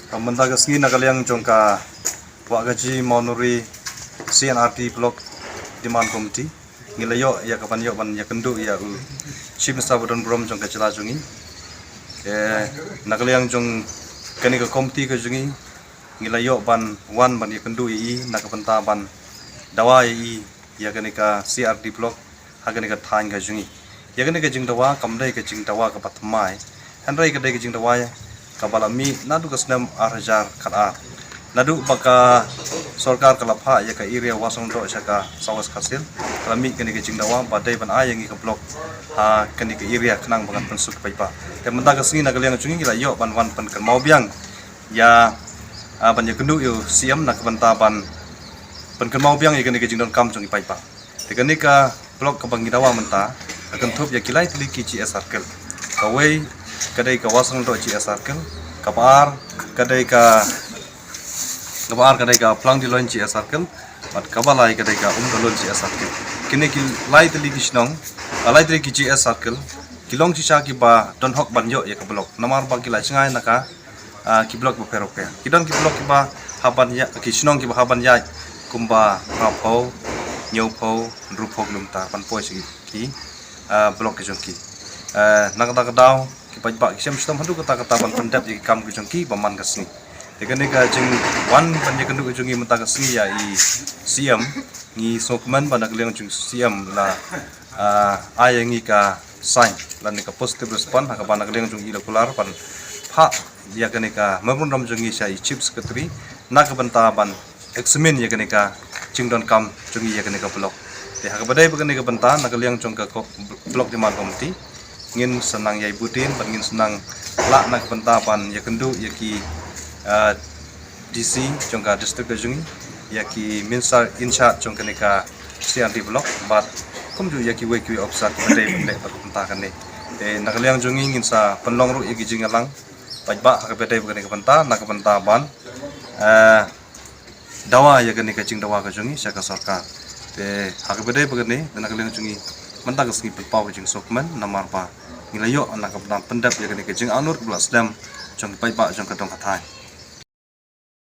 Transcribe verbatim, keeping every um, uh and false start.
Ka mynta ka sngi na ka liang jong ka Wahkaji Mawnuri C and R D Block Demand Committee, ngi la ïoh ïa ka ban ïoh ban ïakynduh ïa u Chief Minister ba don burom jong ka jylla jong ngi. Te na ka liang jong kane ka committee ka jong ngi, ngi la ïoh ban wan ban ïakynduh ïa i na ka bynta ban dawa ïa i ïa kane ka C R D Block ha kane ka thaiñ ka jong ngi. Ïa kane ka jingdawa kam dei ka jingdawa kaba thymmai, hynrei ka dei ka jingdawa kaba la mih naduh ka snem ar hajar khatar, naduh ba ka sorkar ka la phah ïa ka area Wahsong Doh sha ka South West Khasi Hills. Ka la mih kane ka jingdawa ba dei ban ai ïa ngi ka block ha kane ka area khnang ba ngan pynsuk paidbah. Te mynta ka sngi na ka liang jong ngi, ngi la ïoh ban wan pynkynmaw biang ïa, ah, ban ïakynduh ïa u C M na ka bynta ban pynkynmaw biang ïa kane ka jingdonkam jong i paidbah. Te kane ka block kaba ngi dawa mynta ka kynthup ïa ki lai tylli ki G S Circle. Kawei ka dei ka Wahsong Doh G S Circle, kaba ar ka dei ka, kaba ar ka dei ka Plangdiloin G S Circle, bad kaba lai ka dei ka Umdalun G S Circle. Kine ki lai tylli ki shnong, ah, lai tylli ki G S Circle ki long shisha kiba don hok ban ïoh ïa ka block, namar ba ki la jngai na ka, ah, ki block bapher bapher. Ki don ki block kiba hap ban ïaid, ki shnong kiba hap ban ïaid kumba phraphew, hynñiewphew, hynriewphew kilometer ban poi sha ki, ah, block ki jong ki. Eh, na kata ka daw ki paidbah ki shem shitom haduh katta katta ban pyndep ïa ki kam ki jong ki ba man ka sngi. Te kane ka jingwan ban ïakynduh ka jong ngi mynta ka sngi ïa i C M, ngi sngewkmen ba na ka liang jong i C M la, ah, ai ïa ngi ka sign lane ka positive response, ha kaba na ka liang jong i la kular ban phah ïa kane ka memorandum jong ngi sha i Chief Secretary na ka bynta ban examine ïa kane ka jingdonkam jong ngi ïa kane ka block. Te ha kaba dei ba kane ka bynta, na ka liang jong ka ko-, Block Demand Committee, ngin sa nang ïai bud dien bad ngin sa nang lah na ka bynta ban ïakynduh ïa ki, ah, D C jong ka district ka jong ngi, ïa ki minister in charge jong kane ka C R D block, bad kumjuh ïa kiwei kiwei officer kiba dei ban leh bad ka bynta kane. Te na ka liang jong ngi ngin sa pynlong ruh ïa ki jingïalang paidbah ha kaba dei ba kane ka bynta, na ka bynta ban, eh, dawa ïa kane ka jingdawa ka jong ngi sha ka sorkar. Te ha kaba dei ba kane, na ka liang jong ngi mynta ka sngi pynpaw ka jingsngewkmen namar ba ngi la ïoh na ka bynta pyndep ïa kane ka jingangnud kaba la slem jong ki paidbah jong ka dong ka thaiñ.